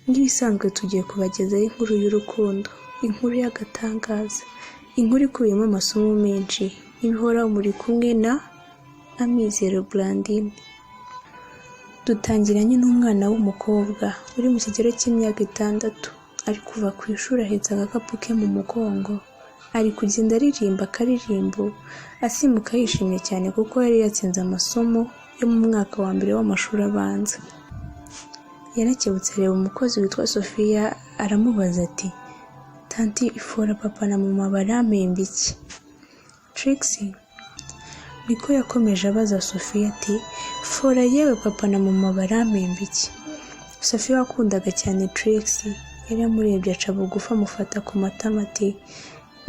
Nk'ibisanzwe tugiye kubagezaho inkuru y'urukundo, inkuru y'agatangaza, inkuru ikubiyemo amasomo menshi. Ibihoraho muri kumwe na Amizero Blandine. Dutangiranye n'umwana w'umukobwa uri mu kigero cy'imyaka 6, ari kuva ku ishuri ahetse agakapu ke mu mugongo, ari kugenda aririmba akaririmbo, asimbuka yishimye cyane kuko yari yatsinze amasomo yo mu mwaka wa mbere w'amashuri abanza. Yarakebutse areba umukozi witwa Sofiya, aramubaza ati: "Tanti Ifora, papa na mama barampemba iki?" Trix niko yakomeje abaza Sofiya ati: "Fora yewe, papa na mama barampemba iki?" Sofiya wakundaga cyane Trix yaramurebye, aca bugufi, amufata ku matama ati: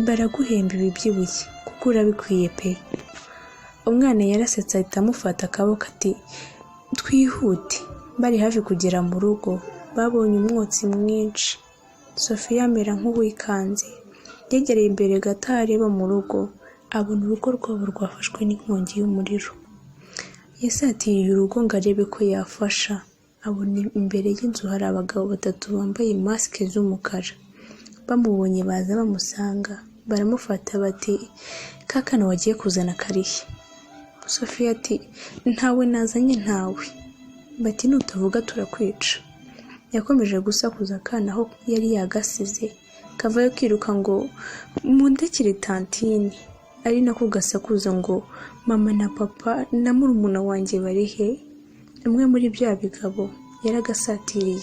"Baraguhemba ibibyibushye kuko urabikwiye pe." Umwana yarasetse, ahita amufata akaboko ati: "Twihute." Bari hafi kugera mu rugo babonye umwotsi mwinshi. Sofiya amera nk'uwikanze, yegereye imbere gato areba mu rugo, abona urugo rwabo rwafashwe n'inkongi y'umuriro. Yasatiriye urugo ngo arebe ko yafasha, abona imbere y'inzu hari abagabo batatu bambaye masike z'umukara. Bamubonye baza bamusanga, baramufata bati: "Ka kana wagiye kuzana karihe?" Sofiya ati: "Ntawe nazanye, ntawe." Bati: "Nutavuga turakwica." Yakomeje gusakuza, akana aho yari yagasize kavayo kiruka ngo: "Mundekere tantine," ari nako gasakuza ngo: "Mama na papa na murumuna wanjye bari he?" Umwe muri bya bigabo yaragasatiriye.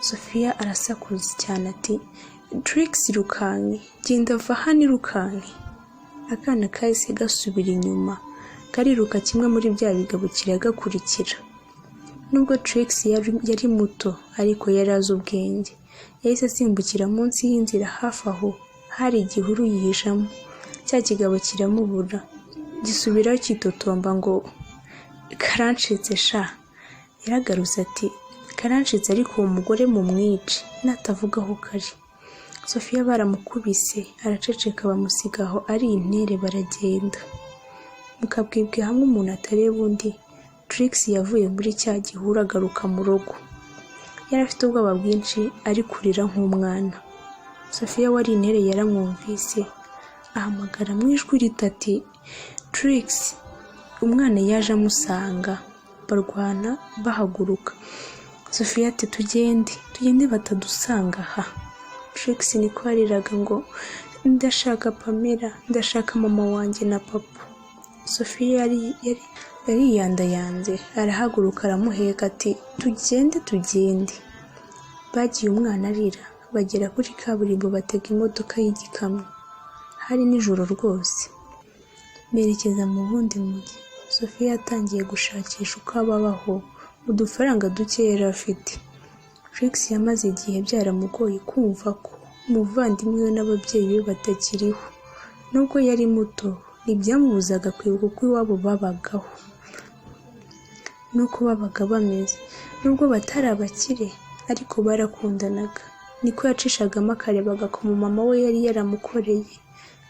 Sofiya arasakuza cyane ati: "Trix, irukanke, genda, va hano, irukanke." Akana kahise gasubira inyuma kariruka, kimwe muri bya bigabo kiragakurikira. Nubwo Trix yari muto ariko yari azi ubwenge, yahise asimbukira munsi y'inzira, hafi aho hari igihuru, yihishamo. Cya kigabo kiramubura, gisubirayo cyitotomba ngo: "Karancitse sha." Yaragarutse ati: "Karancitse, ariko uwo mugore mumwice natavuga aho kari." Sofiya baramukubise araceceka, bamusiga aho ari intere, baragenda. Mu kabwibwi hamwe umuntu atareba undi, Trix yavuye muri cya gihuru agaruka mu rugo. Yari afite ubwoba bwinshi, ari kurira nk'umwana. Sofiya wari intere yaramwumvise, ahamagara mu ijwi rito ati: "Trix." Umwana yaje amusanga, barwana bahaguruka. Sofiya ati: "Tugende, tugende, batadusanga aha." Trix niko yariraga ngo: "Ndashaka Pamela, ndashaka mama wanjye na papa." Sofiya yariyandayanze, arahaguruka, aramuheka ati: "Tugende, tugende." Bagiye umwana arira, bagera kuri kaburimbo, batega imodoka y'igikamyo. Hari nijoro rwose. Berekeza mu wundi mujyi. Sofiya yatangiye gushakisha uko ababaho udufaranga duke yari afite. Trix yamaze igihe byaramugoye kumva ko umuvandimwe we n'ababyeyi be batakiriho. Nubwo yari muto, ntibyamubuzaga kwibuka uko iwabo babagaho n'uko babaga bameze. Nubwo batari abakire ariko barakundanaga. Niko yacishagamo akareba agakomo mama we yari yaramukoreye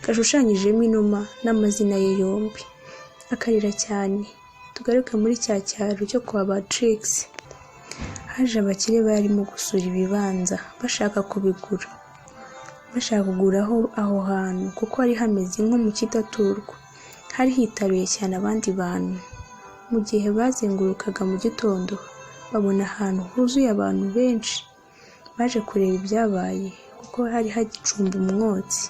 gashushanyijemo inuma n'amazina ye yombi, akarira cyane. Tugaruke muri cya cyaro cyo kwa ba Trix. Haje abakire barimo gusura ibibanza bashaka kubigura, bashaka kuguraho aho hantu kuko hari hameze nko mu kidaturwa, hari hitaruye cyane abandi bantu. Mu gihe bazengurukaga mu gitondo, babona ahantu huzuye abantu benshi baje kureba ibyabaye kuko hari hagicumba umwotsi.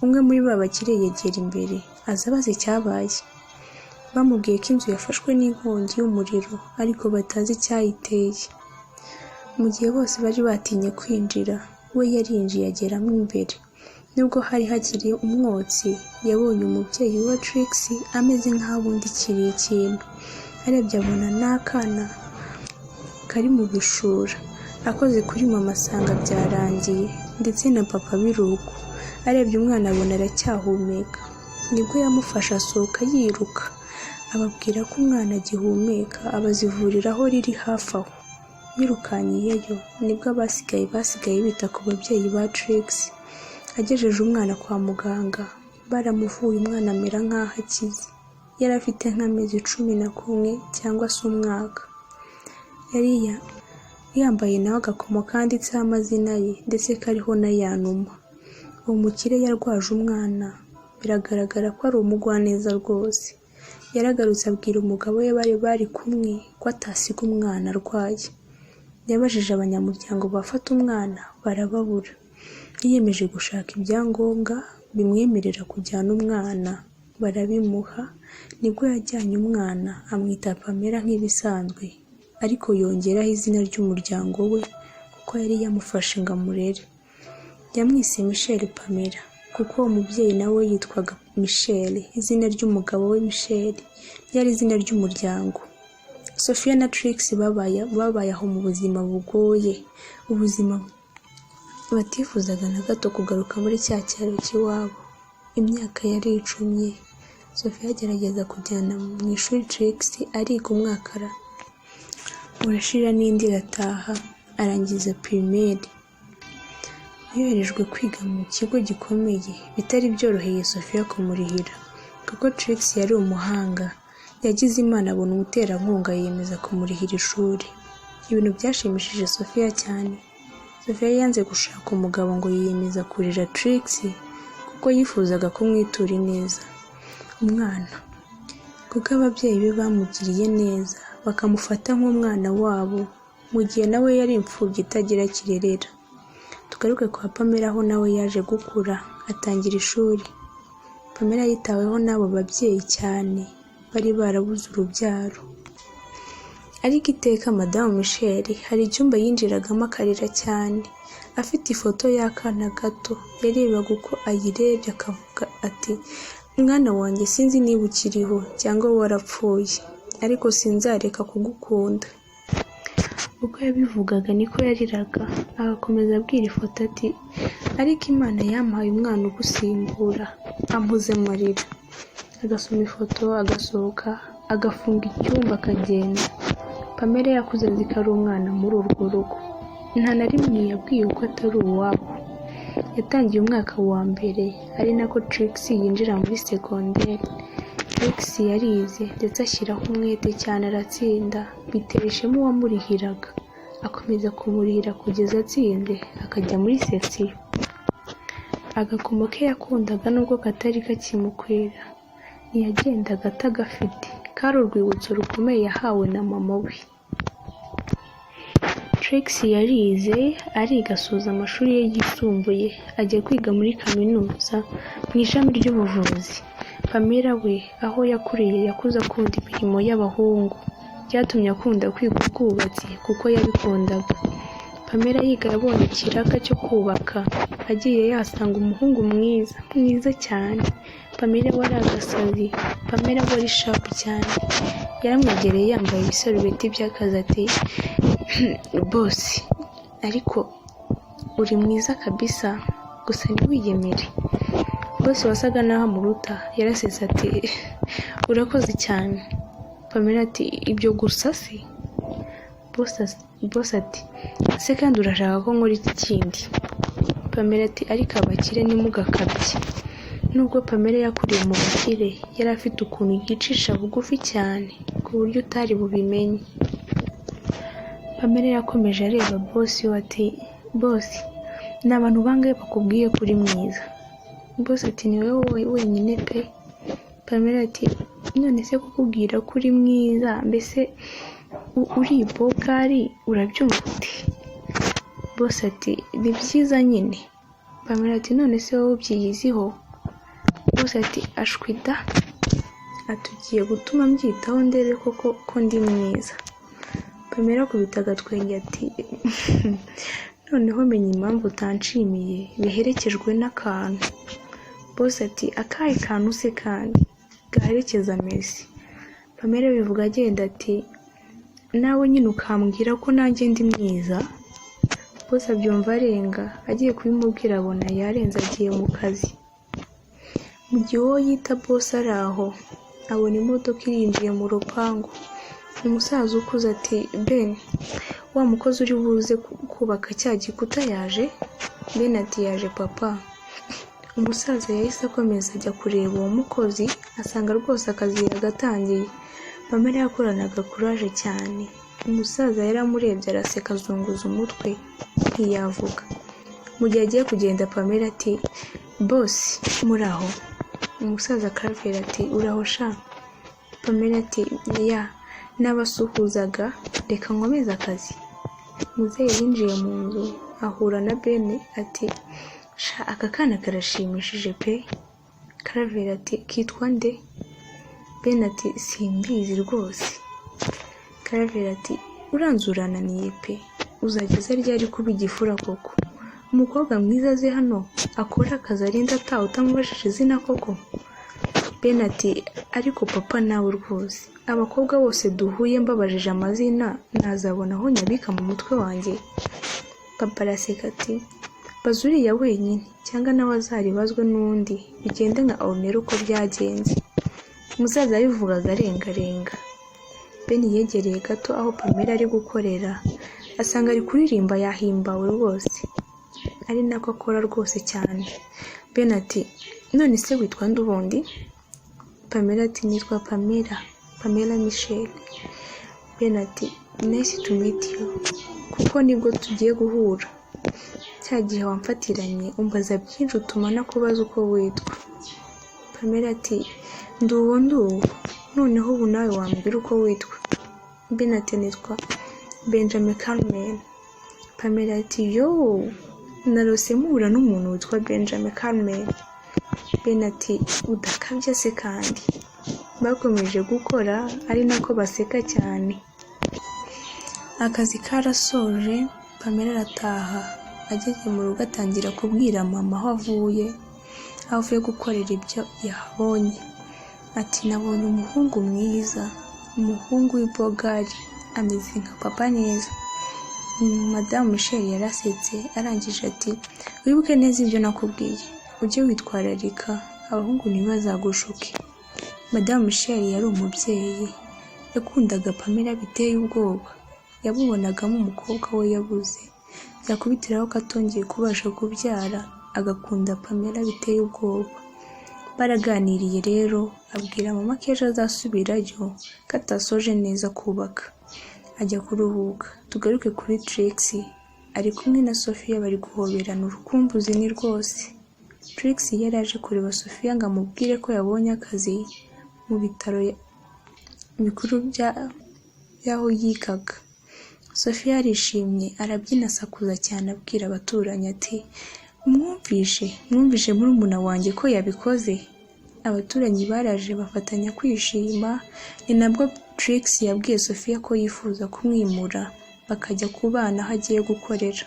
Umwe muri ba bakire yegera imbere, aza abaza icyabaye. Bamubwiye ko inzu yafashwe n'inkongi y'umuriro ariko batazi icyayiteye. Mu gihe bose bari batinye kwinjira, we yarinjiye ageramo imbere. Nubwo hari hakiri umwotsi, yabonye umubyeyi wa Trix ameze nk'aho abundikiriye ikintu. Arebye abona n'akana kari mu bishura. Akoze kuri mama asanga byarangiye, ndetse na papa biruko. Arebye umwana abona aracyahumeka. Nibwo yamufashe asohoka yiruka, ababwira ko umwana agihumeka, abaza aho riri hafi aho. Yirukanyiyeyo, nibwo abasigaye basigaye bita ku babyeyi ba Trix. Agejeje umwana kwa muganga, baramuvuye, umwana amera nk'aho akize. Yari afite nk'amezi 11 cyangwa se umwaka. Yambaye nawe agakomo kanditseho amazina ye ndetse kariho na ya numa. Uwo mukire yarwaje umwana, biragaragara ko ari umugwaneza rwose. Yaragarutse abwira umugabo we bari bari kumwe ko atasiga umwana arwaye. Yabajije abanyamuryango bafata umwana barababura. Yiyemeje gushaka ibyangombwa bimwemerera kujyana umwana, barabimuha, nibwo yajyanye umwana amwita Pamela nk'ibisanzwe, ariko yongeraho izina ry'umuryango we kuko yari yamufashe ngo amurere. Yamwise Michel Pamela kuko uwo mubyeyi nawe yitwaga Michel, izina ry'umugabo we Michel ryari izina ry'umuryango. Sofia na Trix babaye aho mu buzima bugoye, ubuzima batifuzaga na gato kugaruka muri cya cyaro cy'iwabo. Imyaka yaricumye, Sofia agerageza kujyana mu ishuri Trix ariga umwaka urashira n'indi irataha, arangiza primaire. Yoherejwe kwiga mu kigo gikomeye bitari byoroheye Sofia kumurihira, kuko Trix yari umuhanga. Yagize Imana abona umuterankunga yiyemeza kumurihira ishuri. Ibintu byashimishije Sofia cyane. Sofia yanze gushaka umugabo ngo yiyemeza kurera Trix kuko yifuzaga kumwitura ineza. Umwana kuko ababyeyi be bamugiriye neza bakamufata nk'umwana wabo, mu gihe nawe yari imfubyi itagira kirerera. Tugaruke kwa Pamela aho nawe yaje gukura atangira ishuri. Pamela yitaweho n'abo babyeyi cyane bari barabuze urubyaro. Ariko iteka Madamu Michel hari icyumba yinjiragamo akarira cyane, afite ifoto y'akana gato, yarebaga uko ayirebye akavuga ati mwana wanjye sinzi niba ukiriho cyangwa warapfuye, ariko sinzareka kugukunda. Uko yabivugaga niko yariraga, agakomeza abwira ifoto ati ariko Imana yampaye umwana ugusimbura, ampoze amarira. Agasoma ifoto, agasohoka, agafunga icyumba akagenda. Pamela yakuze azi ko ari umwana muri urwo rugo. Nta na rimwe yabwiwe ko atari uwabo. Yatangiye umwaka wa mbere ari nako Trix yinjira muri segonderi. Trix yarize ndetse ashyiraho umwete cyane aratsinda, bitera ishema uwamurihiraga. Akomeza kumurihira kugeza atsinze akajya muri section. Agakomo ke yakundaga nubwo katari kakimukwira, ntiyagendaga atagafite, kari urwibutso rukomeye yahawe na mama we. Trix yarize, ariga asoza amashuri ye yisumbuye, ajya kwiga muri kaminuza mu ishami ry'ubuvuzi. Pamela we aho yakuriye yakuze akunda imirimo y'abahungu, byatumye akunda kwiga ubwubatsi kuko yabikundaga. Pamela yiga yabonye ikiraka cyo kubaka, agiye yahasanga umuhungu mwiza, mwiza cyane. Pamela wari agasazi, Pamela wari sharp cyane. Yaramwegereye yambaye ibisarubeti by'akazi ati boss, ariko uri mwiza kabisa, gusa ntiwiyemere. Boss wasaga naho amuruta yarasetse ati urakoze cyane. Pamela ati ibyo gusa se? Boss ati se kandi urashaka ko nkora iki kindi? Pamela ati ariko abakire ntimugakabye. Nubwo Pamela yakuriye mu bakire, yari afite ukuntu yicisha bugufi cyane ku buryo utari bubimenye. Pamela yakomeje areba boss we ati boss, ni abantu bangahe bakubwiye ko uri mwiza? Boss ati ni wowe wenyine pe. Pamela ati none se kukubwira ko uri mwiza, mbese uri ibogari urabyumva ute? Boss ati ni byiza nyine. Pamela ati none se wowe ubyiyiziho? Boss ati ashwi da, ati ugiye gutuma mbyitaho ndebe koko ko ndi mwiza. Pamela akubita agatwenge ati noneho menya impamvu utanshimiye biherekejwe n'akantu. Boss ati akahe kantu se kandi gaherekeza merci? Pamela bivuga agenda ati nawe nyine ukambwira ko nanjye ndi mwiza. Boss abyumva arenga, agiye kubimubwira abona yarenze agiye mu kazi. Mu gihe uwo yita boss ari aho, abona imodoka irinjiye mu rupangu. Umusaza ukuze ati Ben, wa mukozi uri buze kubaka cya gikuta yaje? Ben ati yaje papa. Umusaza yahise akomeza ajya kureba uwo mukozi, asanga rwose akazi yagatangiye. Pamela yakoranaga courage cyane, Umusaza yaramurebye araseka azunguza umutwe ntiyavuga. Mu gihe agiye kugenda Pamela ati "Boss, muraho?" Umusaza Claver ati "Uraho sha?" Pamela ati "Ya, nabasuhuzaga, reka nkomeze akazi." Muzehe yinjiye mu nzu ahura na Ben ati "Sha, aka kana karashimishije pe." Claver ati "Kitwa nde?" Ben ati "Simbizi rwose." Claver ati "Uranze urananiye pe, uzageza ryari kuba igifura koko? Umukobwa mwiza aze hano akore akazi arinde ataha utamubajije izina koko?" Ben ati "Ariko papa nawe rwose, abakobwa bose duhuye mbabajije amazina nazabona aho nyabika mu mutwe wanjye." Papa araseka ati "Baza uriya wenyine cyangwa nawe azaribazwe n'undi bigende nka Ornella uko byagenze." Umusaza yabivugaga arengarenga. Ben yegereye gato aho Pamela ari gukorera asanga ari kuririmba yahimbawe rwose, ari nako akora rwose cyane. Ben ati "None se witwa nde ubundi?" Pamela ati "Nitwa Pamela, Pamela Michel." Ben ati "Nice to meet you, kuko nibwo tugiye guhura. Cya gihe wamfatiranye umbaza byinshi utuma nakubaza uko witwa." Pamela ati "Ndi uwo ndi uwo, noneho ubu nawe wambwira uko witwa?" Ben ati "Nitwa Benjamin Carmen." Pamela ati "Yoo, narose mpura n'umuntu witwa Benjamin Carmen." Ben ati "Udakabya se kandi." Bakomeje gukora ari nako baseka cyane. Akazi karasoje Pamela arataha, ageze mu rugo atangira kubwira mama aho avuye gukorera ibyo yahabonye. Ati "Nabonye umuhungu mwiza, umuhungu w'ibogari, ameze nka papa neza." Madamu Michel yarasetse arangije ati "Wibuke neza ibyo nakubwiye, ujye witwararika abahungu ntibazagushuke." Madamu Michel yari umubyeyi, yakundaga Pamela biteye ubwoba, yamubonagamo umukobwa we yabuze, byakubitiraho ko atongeye kubasha kubyara, agakunda Pamela biteye ubwoba. Baraganiriye rero abwira mama ko ejo azasubirayo ko atasoje neza kubaka, ajya kuruhuka. Tugaruke kuri Trix, ari kumwe na Sofia bari guhoberana urukumbuzi ni rwose. Trix yari aje kureba Sofia ngo amubwire ko yabonye akazi mu bitaro bikuru by'aho yigaga. Sofia yarishimye arabyina asakuza cyane abwira abaturanyi ati "Mwumvishe, mwumvishe murumuna wanjye ko yabikoze." Abaturanyi baraje bafatanya kwishima, ni nabwo Trix yabwiye Sofia ko yifuza kumwimura bakajya kubana aho agiye gukorera.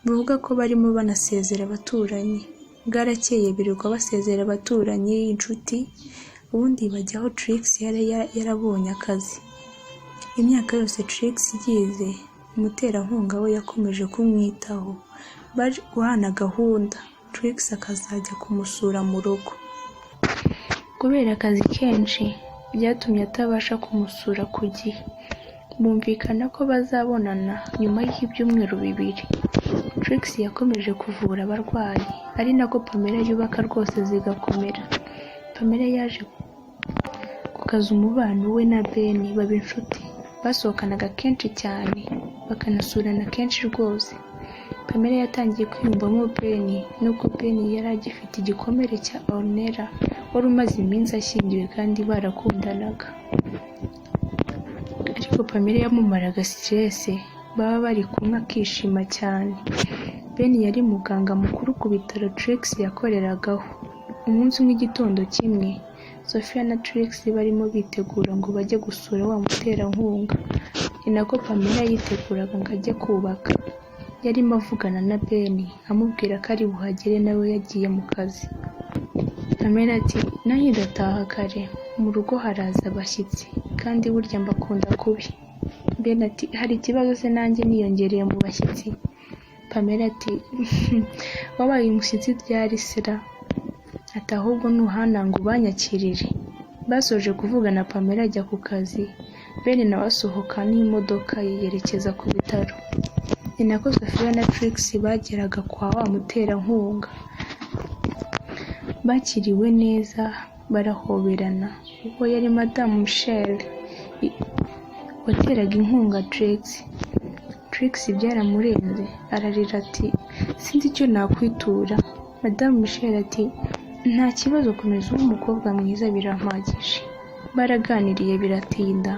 Bivuga ko barimo banasezera abaturanyi. Bwarakeye birirwa basezera abaturanyi, inshuti, ubundi bajya aho Trix yari yarabonye akazi. Imyaka yose Trix yize, umuterankunga we yakomeje kumwitaho. Baje guhana gahunda, Trix akazajya kumusura mu rugo. Kubera akazi kenshi, byatumye atabasha kumusura ku gihe. Bumvikana ko bazabonana nyuma y'ibyumweru 2. Trix yakomeje kuvura abarwayi, ari nako Pamela yubaka rwose zigakomera. Pamela yaje gukaza umubano we na Ben baba inshuti. Basohokanaga kenshi cyane, bakanasurana kenshi rwose. Pamela yatangiye kwiyumvamo Ben, nubwo Ben yari agifite igikomere cya Ornella wari umaze iminsi ashyingiwe kandi barakundanaga. Ariko Pamela yamumaraga stress, baba bari kumwe akishima cyane. Ben yari muganga mukuru ku bitaro Trix yakoreragaho. Umunsi umwe igitondo kimwe, Sofia na Trix barimo bitegura ngo bajye gusura wa muterankunga. Ni nako Pamela yiteguraga ngo ajye kubaka. Yarimo avugana na Ben amubwira ko ari buhagere nawe yagiye mu kazi. Pamela ati "Nanjye ndataha kare, mu rugo haraza abashyitsi kandi burya mbakunda kubi." Ben ati "Hari ikibazo se nanjye niyongereye mu bashyitsi?" Pamela ati "Wabaye umushyitsi ryari sera?" Ati "Ahubwo nuhananga ubanyakirire." Basoje kuvugana Pamela ajya ku kazi, Ben nawe asohoka n'imodoka yerekeza ku bitaro. Ni nako Sofia na Trix bageraga kwa wa muterankunga. Bakiriwe neza barahoberana, uwo yari Madamu Michel. wateraga inkunga Trix. Trix byaramurenze ararira ati sinzi icyo nakwitura. Madamu Michel ati nta kibazo, komeza ube umukobwa mwiza birampagije. Baraganiriye biratinda.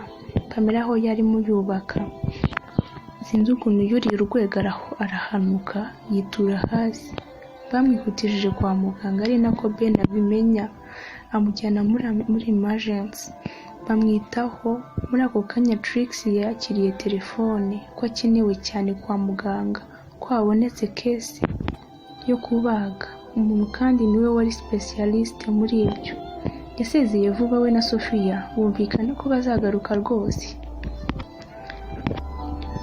Pamela aho yarimo yubaka, sinzi ukuntu yuriye urwego arahanuka yitura hasi. Bamwihutishije kwa muganga, ari nako Ben abimenya amujyana muri emergency bamwitaho. Muri ako kanya Trix yakiriye telefone ko akenewe cyane kwa muganga, ko habonetse case yo kubaga umuntu kandi niwe wari specialist muri ibyo. Yasezeye vuba, we na Sofia bumvikana ko bazagaruka rwose.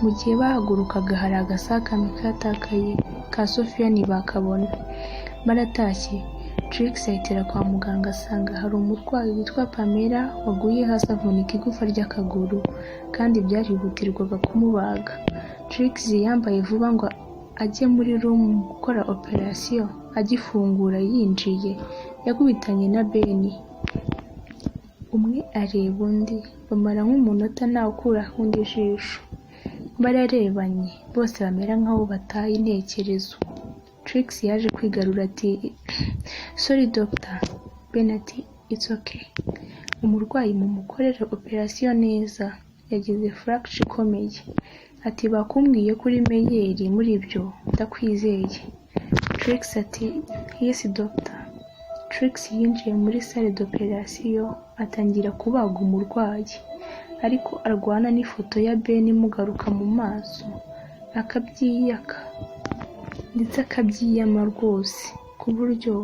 Mu gihe bahagurukaga hari agasakame katakaye ka Sofia ntibakabona. Baratashye, Trix ahitira kwa muganga asanga hari umurwayi witwa Pamela waguye hasi avunika igufa ry'akaguru kandi byarihutirwaga kumubaga. Trix yambaye vuba ngo ajye muri room gukora operation. Agifungura yinjiye yakubitanye na Ben. Umwe areba undi bamara nk'umunota ntawukuraho undi ijisho. Bararebanye bose bamera nkaho bataye intekerezo. Trix yaje kwigarura ati sorry doctor. Ben ati it's okay, umurwayi mumukorere operation neza, yagize fracture ikomeye. Ati bakumbwiye ko uri meilleur muri ibyo, ndakwizeye. Trix ati yes doctor. Trix yinjiye muri salle d'operation atangira kubaga umurwayi, ariko arwana n'ifoto ya Ben imugaruka mu maso akabyiyaka ndetse akabyiyama rwose, ku buryo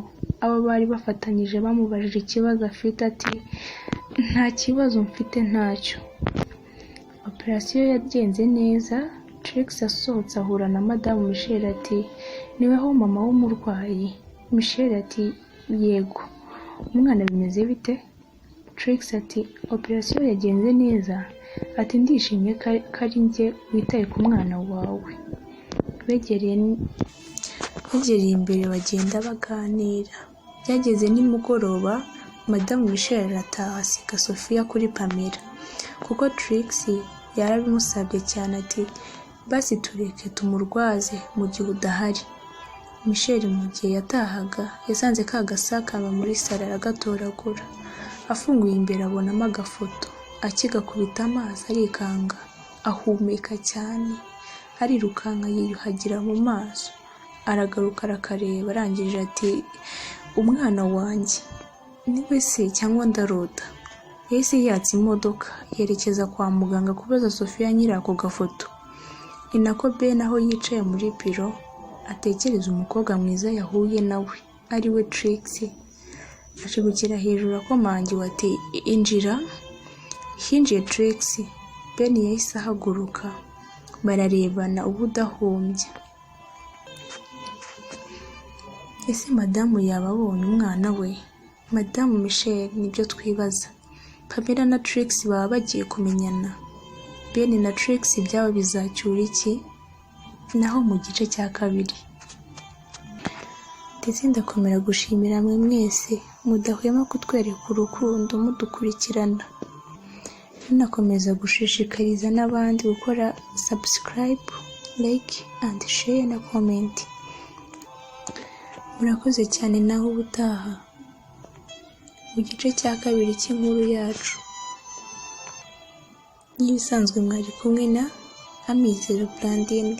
abo bari bafatanyije bamubajije ikibazo afite ati nta kibazo mfite, ntacyo. Operation yagenze neza. Trix asohotse ahura na Madamu Michel ati niweho mama w'umurwayi? Michel ati yego. Umwana bimeze bite? Trix ati operation yagenze neza. Ati ndishimye ko ari njye witaye ku mwana wawe. Begereye imbere bagenda baganira. Byageze nimugoroba Madamu Michel arataha asiga Sofia kuri Pamela, kuko Trix yarabimusabye cyane ati basi tureke tumurwaze mu gihe udahari. Michel mu gihe yatahaga yasanze ka gasakame muri salo aragatoragura. Afunguye imbere abonamo agafoto, akigakubita amaso arikanga, ahumeka cyane, arirukanka yiyuhagira mu maso, aragaruka arakareba, arangije ati umwana wanjye niwe se cyangwa ndarota? Yahise yatsa imodoka yerekeza kwa muganga kubaza Sofia nyiri ako gafoto. Ni nako Ben aho yicaye muri biro atekereza umukobwa mwiza yahuye nawe ariwe Trix. Ashigukira hejuru akomangiwe ati injira. Hinjiye Trix, Ben yahise ahaguruka bararebana ubudahumbya. Ese madamu yaba abonye umwana we? Madamu Michel nibyo twibaza. Pamela na Trix baba bagiye kumenyana. Ben na Trix ibyabo bizacyura iki? Naho mu gice cya kabiri. Ndetse ndakomera gushimira mwe mwese mudahwema kutwereka urukundo mudukurikirana. Munakomeza gushishikariza n'abandi gukora subscribe, like and share na comment. Murakoze cyane, naho ubutaha mu gice cya kabiri cy'inkuru yacu. Nk'ibisanzwe mwari kumwe na Amizero Blandine.